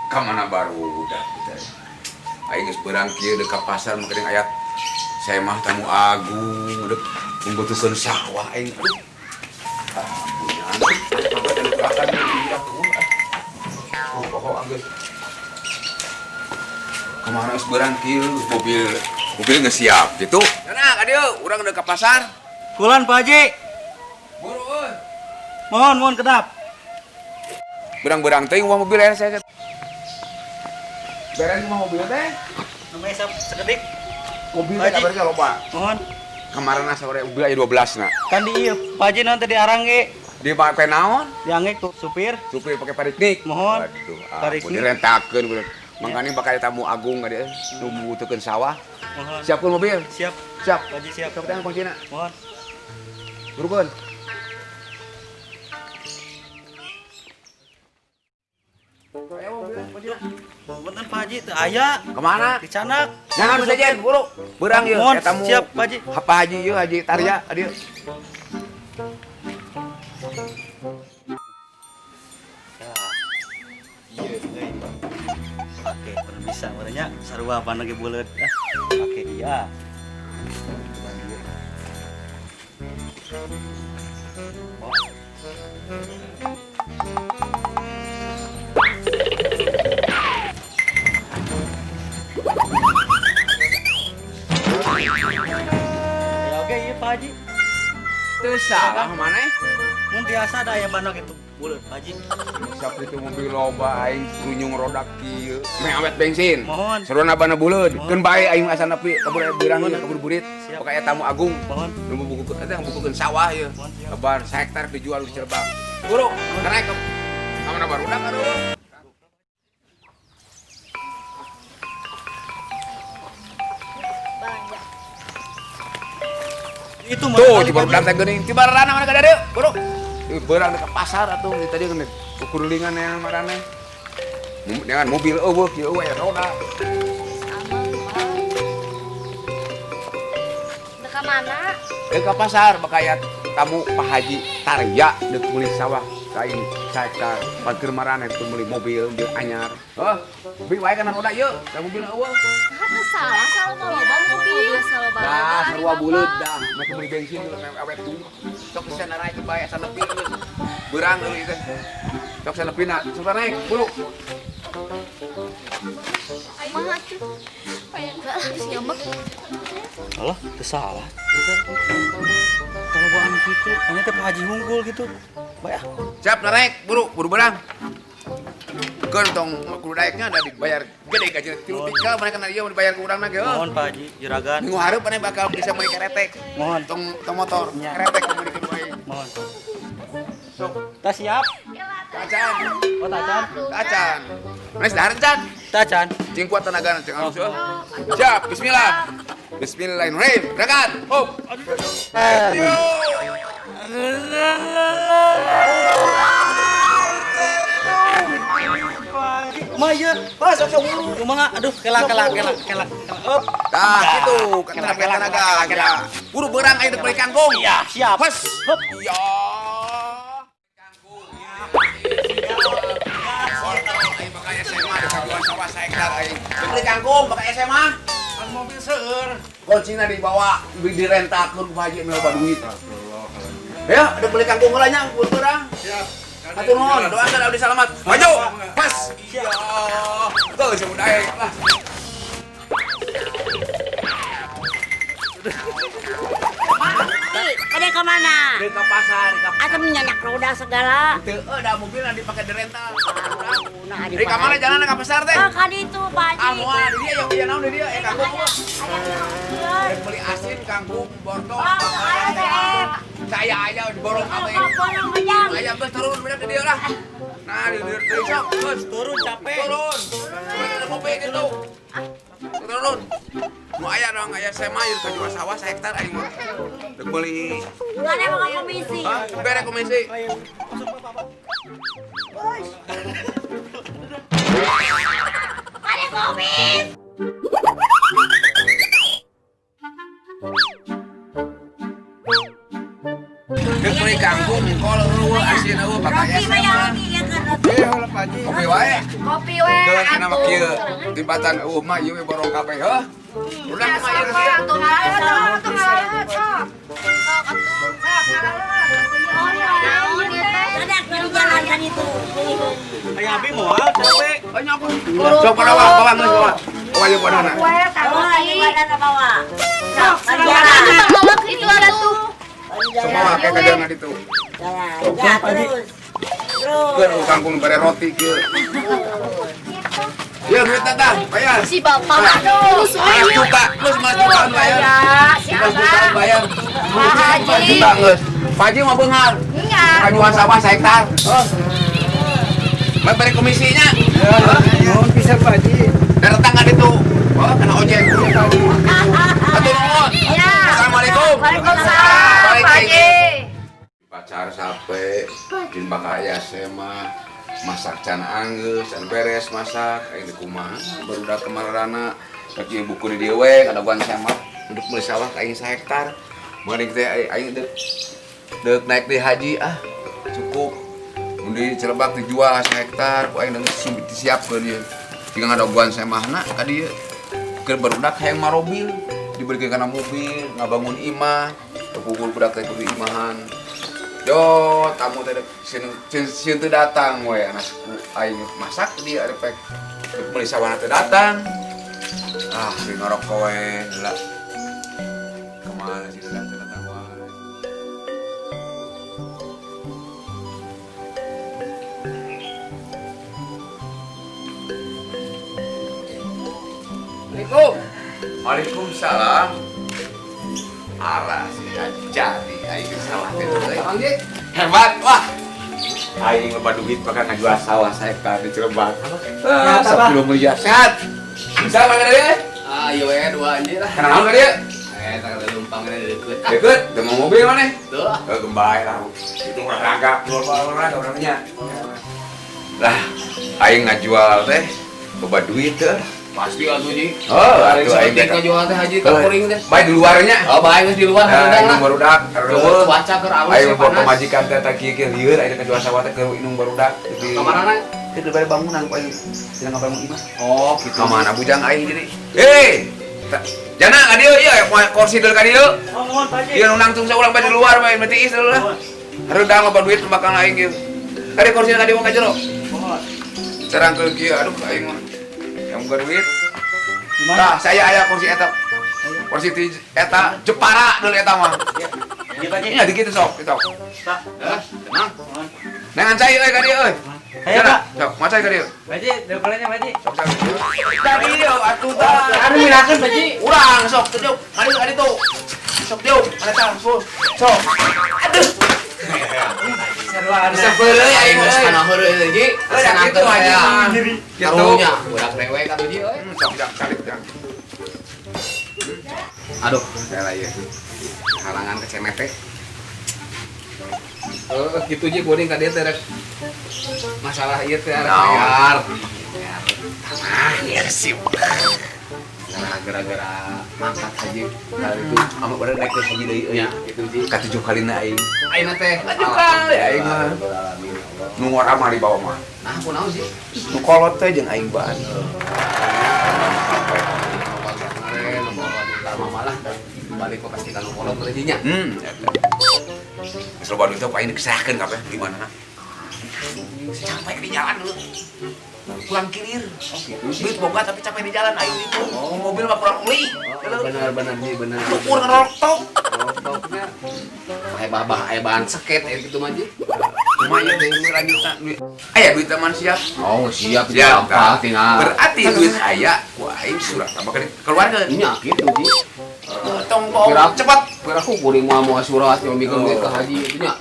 Kamana barudak teh? Aing geus beurang kieu deuk ka pasar mah geuning aya saya mah tamu agung deuk membutuhkeun sawah aing. Aduh. Ah, oh, pokok anggeus. Kamana geus beurang kieu mobil mobil geus siap gitu. Nah, ka dieu urang deuk ka pasar. Kulan Pak Haji. Buru euy. Mohon, mohon kedap. Berang-berang teuing uang mobil aya saya. Beres mah mobil teh. Namanya sekedik. Mobil teh kabarnya loba. Mohon. Kemarin sore mobil aya 12 na. Kan di ieu Pak Haji nanti diarang ge. Dipake naon? Diangge ku supir. Supir pake pariknik. Mohon. Aduh, Pariknik. Direntakeun bener. Mangkane bakal tamu agung ka dieu nu butuhkeun sawah. Mohon. Siapkeun mobil. Siap. Siap. Pak Haji siap. Sok teh kuncina. Mohon. Burukeun. Ayo mobil kuncina. Punten Pak Haji teu aya. Kemana? Di canak. Jangan sejen, buru. Berang ieu Mohon, eta tamu. siap, Pak Haji. Pak Haji ieu Haji Tarya ka dieu. Ya. Iya, euy. Oke, pernah bisa warnanya sarua ban lagi buleut. Ah, oke, iya. Ban ieu. Oh. Ya oke, iya Pak Haji. Teu salah maneh. Mun biasa ada aya ban gitu buleut Pak Haji. Siap itu mobil loba aing runyung roda kieu. Meh awet bensin. Mohon. Sarua bana buleud. Mohon. Keun bae aing asa nepi kabur aya beurang ieu kabur burit. Siap. Pokoke tamu agung. Mohon. Nu bukukeun eta bukukeun sawah ieu. Mohon, siap. Kabar sahektar dijual di Cirebang. Buru, naik ke kamana barudak aduh. Banyak. Itu Tuh, di barudak teh geuning. Ti bararana mana ka dieu? Buru. Ieu beurang ke pasar atuh di tadi geuning. Kukurulingan yang marane. Dengan mobil eueuh kieu eueuh aya roda. Amang, Pak. Deka mana? Deuk ka pasar bakaya tamu Pak Haji Tarya deuk meuli sawah kain sahektar parkir marane keur meuli mobil mobil anyar. Heuh, beli wae kana roda ieu, da mobil eueuh. Nah, teu salah salah loba mobil. Salah Dah sarua buleud dah, meh meuli bensin meh awet tuh. Sok geus naraek bae asa nepi geus. Beurang euy teh. Sok sanepina, sok naik, buru. Kumaha tuh? Enggak lah, geus nyambek. Alah, teu salah. Kalau bawaan gitu, hanya teh Pak Haji unggul gitu. Bae ah. Siap naik, buru, buru berang. Keun tong kudu daeknya ada dibayar gede gaji tilu tinggal mereka na ieu dibayar ke urang na ge. Mohon Pak Haji, juragan. Minggu hareup maneh bakal bisa meuli keretek. Mohon. Tong tong motor, Nya. keretek meuli kedua aing. Mohon. Sok, Tas siap. tacan, Oh, tacan. tacan. Maneh dahar can. Tacan. Cing kuat tenagana cing alus. Siap, bismillah. Bismillahirrahmanirrahim. Berangkat. Hop. Kumaha ieu? Pas sok sok buru. Kumaha? Aduh, kela kela kela kela. Up. Tah, kitu, Kela, kena kela, tenaga. kela, kela. Buru berang aing teu meuli kangkung. Iya, siap. Hus. Hup. Iya. Aing bakal SMA deuk kajuan sawah sahektar aing. Beli kangkung bakal SMA. Kan mobil seueur. Kuncina dibawa direntakeun ku Pak Haji meh loba duit. Ya, udah beli kangkung heula nya, buru berang. Siap. Hatur nuhun, doakan abdi selamat. Maju. Pas. Iya. Tuh, si daek lah. Ada ke mana? Deuk ka pasar, ka Atau menyanak roda segala. Teu da mobilna dipake dirental. Nah, Di ka mana jalan ka pasar teh? Oh, kan itu Pak Haji. Ah, moal di dieu ya naon di dieu eh kangkung. Aya aya Rek beli asin kangkung bortol. Oh, aya teh. Saya aya diborong kabeh. Borong ojang. Aya geus turun bener di dieu lah. Nah, di dieu deui sok geus Turun capek. turun. Turun ada mobil gitu. Turun. Nu aya dong aya SMA ieu kajual sawah sahektar aing mah. Rek beli. Enggak ada mau komisi. Hah? Bere komisi. Masuk Pak, Pak. Kumis. Deuk meuli kangkung kol eueuh asin eueuh bakaya sama. Kopi wae. Kopi we Keun kana mah kieu. Tibatan eueuh mah ieu we borong kabeh heuh. Udah mah ieu Atuh atuh atuh. Ada di jalan kan itu. Aya abi moal capek. Sok bawa bawa geus bawa. Bawa ieu padahal. Bawa ini badan bawa. Sok, Itu atuh. Sok bawa ke kajangan itu. Jalan. Ya terus. Terus. Keun kangkung bare roti kieu. Ya duit tah, bayar. Si bapak aduh. Juta, geus 5 jutaan bayar. 5 jutaan bayar. Pak Haji. Juta geus. Pak Haji mah beunghar. Kajuan sawah sahektar. Mah bere komisinya. Nuhun pisan Pak Haji. Datang kan itu. Oh, kena ojek. Atur nuhun. Assalamualaikum. Waalaikumsalam Pak Haji. Pacar sape, jin bakaya sema, masak can anggeus, can beres masak, aing teh kumaha, barudak kemarana, rek ieu buku di dieu we, kadaguan sema, untuk meuli sawah ka aing sahektar. Meuring teh aing deuk naik di haji ah, cukup. Mun di Cilebak dijual sahektar, ku aing deung disiapkeun ieu. Jika ngadaguan semahna ka dieu. Keur barudak hayang marobil, dibelikeun kana mobil, ngabangun imah, pukul budak teh kudu imahan. Yo, tamu teh sieun teu datang we anak aing masak dia repek. Meuli sawahna teu datang. Ah, si ngarokok we heula. Kemana sih datang teu datang wae. Assalamualaikum. Waalaikumsalam. Arah sih jadi aing sawah teh. Hebat wah. Aing loba duit bakal ngajual sawah sahektar di Cilebak. Ah, 10 miliar. Sehat. Bisa mana dia? Ah, ieu we dua anjir lah. Kana naon ka dieu? Eh, tak ada lumpang ini deket. Deket, teu mau mobil maneh? Tuh. Heuh, gembae lah. Itu olahraga, olahraga orangnya. Lah, aing ngajual teh loba duit teh. Pasti atuh Ji. Oh, atuh aing teh ngajual teh haji ka kuring teh. Bae di luarnya. Oh, bae geus di luar hareudang lah. Barudak, cuaca keur alus aing bawa pamajikan teh teh kieu-kieu lieur aing ngajual sawah teh keur indung barudak. Kamarana? Teh bari bangunan ku aing. Sedang ngabangun imah. Oh, kitu. Kamana bujang aing jadi. Hei. Jana ka dieu ieu kursi deul ka dieu. Nuhun Pak Haji. Ieu nu nangtung saulang bae di luar bae mati is deul lah. Hareudang loba duit bakal aing ieu. Kade kursi ka dieu ka jero. Nuhun. Carangkeun kieu aduh aing mah. Yang buka duit. Nah, saya aya kursi eta. Kursi ti eta Jepara deul eta mah. Iya Pak Haji. Nya dikitu sok, sok. Pak. Heh, tenang. Nengan cai euy ka dieu euy. Ayo Pak. Sok, macai ka dieu. Pak Haji, dekolnya Pak Haji. Sok sok. Ka dieu atuh tah. Anu milakeun Pak Haji. Urang sok teu dieu. Mari ka ditu. Sok dieu, mana tah, sok. Sok. Aduh. Sarua Bisa beuleuy aing Geus euy. kana heureuy teh Ji. Euy, da kitu aja mah. Gitu. Karunya budak rewek atuh Ji euy. Sok jang salib jang. Aduh, Salah ieu. halangan ke CMT. Gitu Ji kuring ka dieu teh rek masalah ieu teh arek Naon? bayar. Tanah ieu sih. Nah, gara-gara mangkat haji Kali itu ama bener naik ke haji deui euy. nya gitu Ji. Katujuh kalina aing. Ayeuna teh Katujuh kali aing mah. Nu ngora mah di bawah mah. Nah, kunaon sih? Nu kolot teh jeung aing baan. Malah balik kok pasti kanu kolot rejinya. Eta. Geus loba duit teh paling diserahkeun kabeh gimana? Capek di jalan dulu. Kurang kilir. Oh gitu sih. Duit boga tapi capek di jalan aing itu. Mobil mah kurang uli. Benar benar Ji, benar. Ukur ngerokok. Rokoknya. Aya babah, aya bahan seket aya kitu mah Ji. Lumayan deh lanjutan duit. Aya duit teman siap. Oh, siap Siap, gampang tinggal. Berarti duit aya ku aing surat apa keluarga. Nya kitu Ji. Tong bohong cepat. Kira aku kuring mah moal surat yang mikeun duit ka haji itu nya.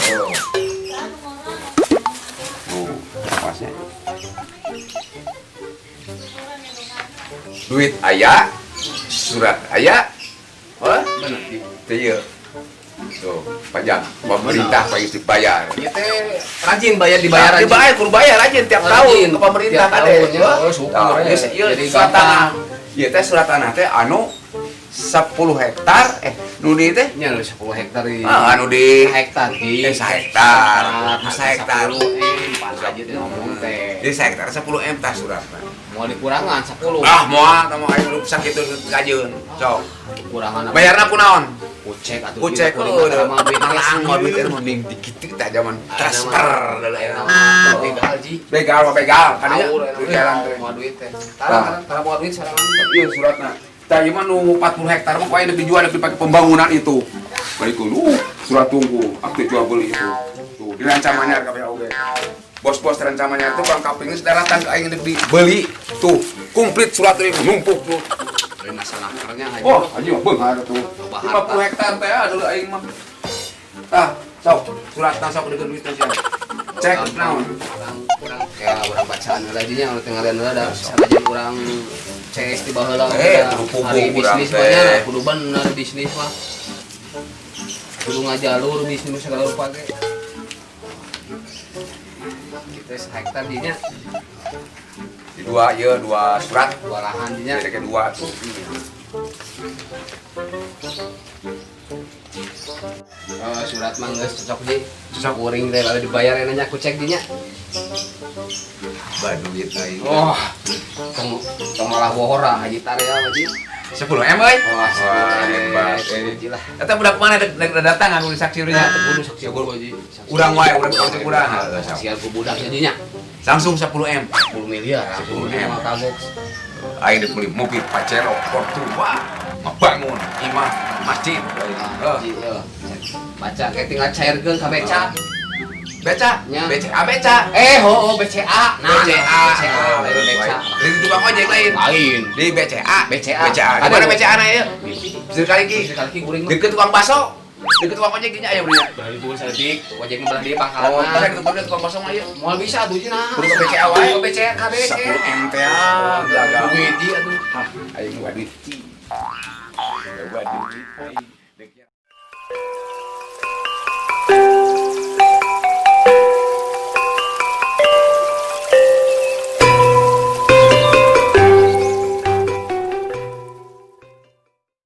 Tuh. Tuh, pasnya. Duit aya, surat aya. Hah? Bener Ji. Teu ieu. Tuh. Pajak pemerintah pasti dibayar. Ieu teh rajin bayar dibayar rajin. Dibayar kudu bayar rajin tiap tahun ke pemerintah kade. Oh, syukur. Jadi surat tanah. Ieu teh surat tanah teh anu 10 hektar nu di teh nya 10 hektar di. Ah anu di hektar di. Sahektar. Sahektar. 10 M aja teh ngomong teh. Di sahektar 10 M tah suratna. Moal dikurangan 10. Ah moal tah moal aing sakitu gajeun. Sok. Kurangan. Bayarna kunaon? Kucek atuh. Kucek mah duit mah duit mending dikit teh zaman transfer deuleu mah. Begal ji. Begal mah begal kadinya. Jalan teh. Moal duit teh. Tara moal duit sarangan. Ieu suratna. Tah ieu mah nu 40 hektar mah ku aing dijual dipake pembangunan itu. Baik lu surat tunggu akte jual beli itu. Tuh dirancamannya kabeh oge. Bos-bos rencananya itu Bang Kaping geus daratan ka aing dibeli. Tuh komplit surat teh numpuk tuh. Lain masalah kernya haji. Oh, haji mah beunghar tuh. 50 hektar teh dulu aing mah. Tah, sok suratna sok deukeun duitna sia. Cek naon? Urang kayak urang bacaan heula nya urang tingalian heula da sanajan urang CS di baheula hari bisnis mah nya kudu bener bisnis mah. Kudu ngajalur bisnis segala rupa ge. Kita sehektar dinya. Di dua ieu dua surat, dua lahan dinya. Jadi dua tuh. Surat mah geus cocok di. Cocok uring teh lalu dibayar enanya ku cek dinya. Baduit aing. Oh. Tong malah bohora haji tarea haji. 10 M euy. Wah, hebat. Lah. Eta budak mana dek datang aku saksi urang. Kudu saksi haji. Urang wae urang saksi urang. Saksian ku budak jadinya. Langsung 10 M. 10 miliar. 10 M kagok. Aing dek beli mobil Pajero Sport 2. Ngebangun imah masjid. Heeh. Baca kayak tinggal cairkeun ka beca. Beca, BCA beca. Oh BCA. Nah, BCA. lain BCA. Di tukang ojek lain. Lain. Di BCA. BCA. BCA. Di mana BCA na ieu? Pasir Kaliki. Pasir Kaliki kuring mah. Deket tukang bakso. Deket tukang ojek dinya aya beunya. Belah di saeutik, ojek mah belah di pangkalan. Oh, bisa gitu tukang bakso mah ieu. Moal bisa atuh cenah. Kudu ke BCA wae. Ke BCA ka BCA. 10 M teh ah, gagal. Duit di atuh. Hah, aing waduh. Waduh.